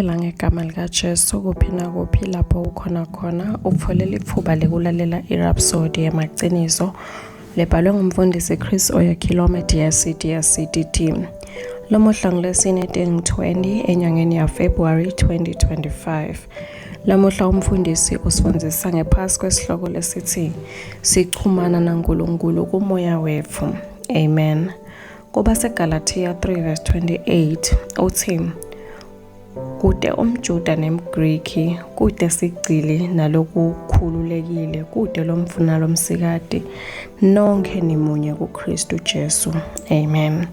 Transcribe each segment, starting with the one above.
Ngiyakubingelela ngegama likaJesu kuphi nakuphi lapho ukhona khona utfole litfuba lekulalela iRhapsody yemaciniso lebhalwe ngumfundisi Chris Oyakhilome DSC DSCDT. Lomuhla ngilesine 10:20 enyangeni yaFebruary 2025. Lamuhla umfundisi usifundzisa ngephasi kwesihloko lesithi sichumana naNkulunkulu kumoya wethu. Amen. KubaseGalathiya 3 verse 28 uthi kude umJuda nemGriki, kude sigcili nalokukhululekile, kude lomfuna lomsikati, nonkhe nimunye kuKristu Jesu. Amen.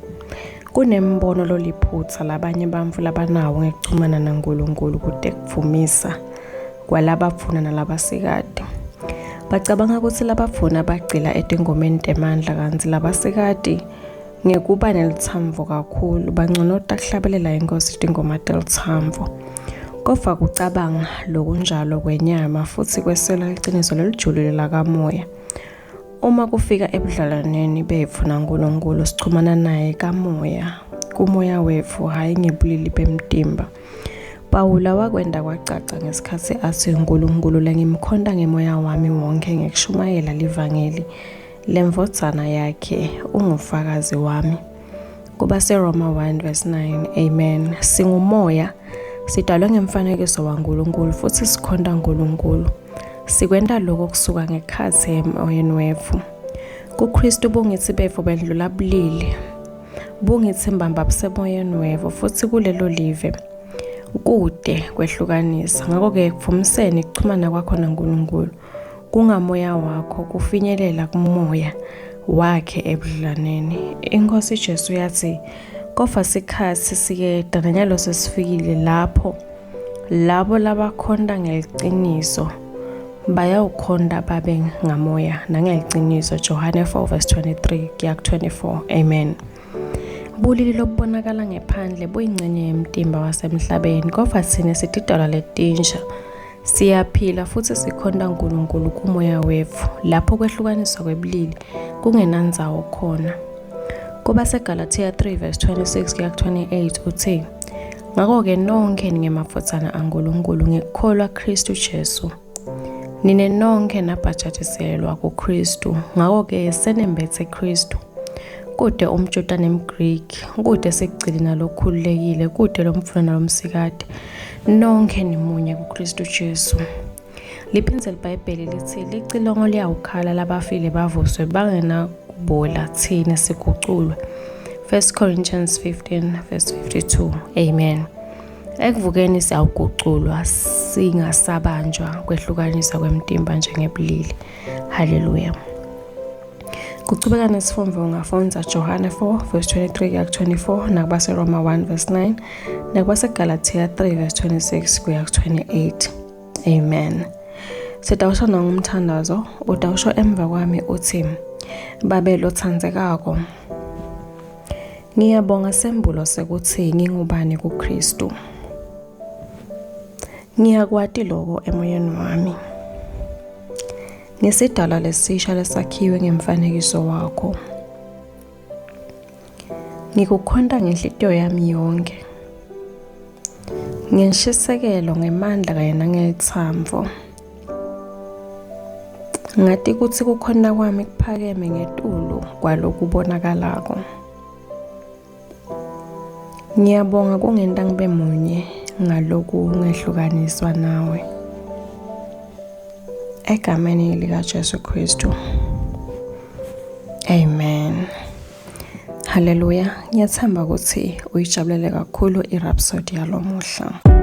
Kunembono loliphutha labanye bantfu labanawo ngekuchumana naNkulunkulu kute kuvumisa kwalabafuna nalabasikati. Bacabanga kutsi labafuna bagcila etingomeni temandla kantsi labasikati ngekuba nelitsambo kakhulu banconota kuhlabelela iNkhosi tingoma telitsambo. Kodvwa kucabanga lokunjalo kwenyama futsi kwesela liciniso lelijulile lakamoya. Uma kufika ebudlelwaneni betfu naNkulunkulu sichumana naye kamoya, kumoya wetfu hhayi ngebulili bemtimba. Pawula wakwenta kwacaca ngesikhatsi atsi Nkulunkulu lengimkhonta ngemoya wami wonkhe ngekushumayela livangeli lendvodzana yakhe ungufakazi wami. KubaseRoma 1 verse 9. Amen. Singumoya, sidalwe ngemfanekiso waNkulunkulu futhi sikhonta uNkulunkulu. Sikwenta lokho kusuka ngekhatsi emoyeni wetfu. KuKristu bungithi betfu bendlula bulili. Bungithi mbamba busemoyeni wetfu futhi kulelo live kude kwehlukanisa. Ngakho-ke kuvumiseni kuchumana kwakho naNkulunkulu kungamoya wakho kufinyelela kumoya wakhe ebudlelwaneni. Inkosi Jesu yathi kofa sikhatsi siketa nanyalo sesifikile lapho labo labakhonta ngeliciniso bayawukhonta babe ngamoya nangeliciniso. Johane 4 verse 23 kuya ku-24. Amen. Bulili lobubonakala ngephandle buyingcenye yemtimba wasemhlabeni, kodvwa tsine sitidalwa letinsha. Siyaphila futhi sikhonta uNkulunkulu kumoya wetfu, lapho kwehlukaniswa kwebulili kungenandzawo khona. KubaseGalathiya 3 verse 26 kuya ku-28 uthi, Ngakho-ke nonkhe ningemadvodzana aNkulunkulu ngekukholwa Khristu Jesu. Nine nonkhe nabhajatiselwa kuKhristu, ngakho-ke senembethe Khristu. Kude umJuda nemGriki, kude sigcili nalokhululekile, kude lomfuna nalomsikati, nonkhe nimunye kuKhristu Jesu. Liphindze liBhayibheli lithi licilongo liyawukhala labafile bavuswe bangenakubola thina siguculwe. 1 Corinthians 15 verse 52. Amen. Ekuvukeni siyawuguculwa singasabanjwa kwehlukaniswa kwemtimba njengebulili. Haleluya. Kuchubeka nesifundvo ungafundza Johane 4 verse 23 kuya ku-24 nakubaseRoma 1 verse 9 nakubaseGalathiya 3 verse 26 kuya ku-28. Amen. Sitawusho nangumthandazo, utawusho emva kwami uthi, Babe lotsandzekako, ngiyabonga sembulo sekuthi ngingubani kuKristu. Ngiyakwati loko emoyeni wami. Ngisidalwa lesisha lesakhiwe ngemfanekiso wakho. Ngikukhonta ngenhlitiyo yami yonke. Ngenshisekelo, ngemandla kanye nangelitsambo. Ngati kutsi kukhona kwami kuphakeme ngetulu kwalokubonakalako. Ngiyabonga kungenta ngibe munye ngalokungehlukaniswa nawe. Egameni likaJesu Kristu. Amen. Haleluya. Ngiyathemba ukuthi uyijabulele kakhulu iRhapsody yalomuhla.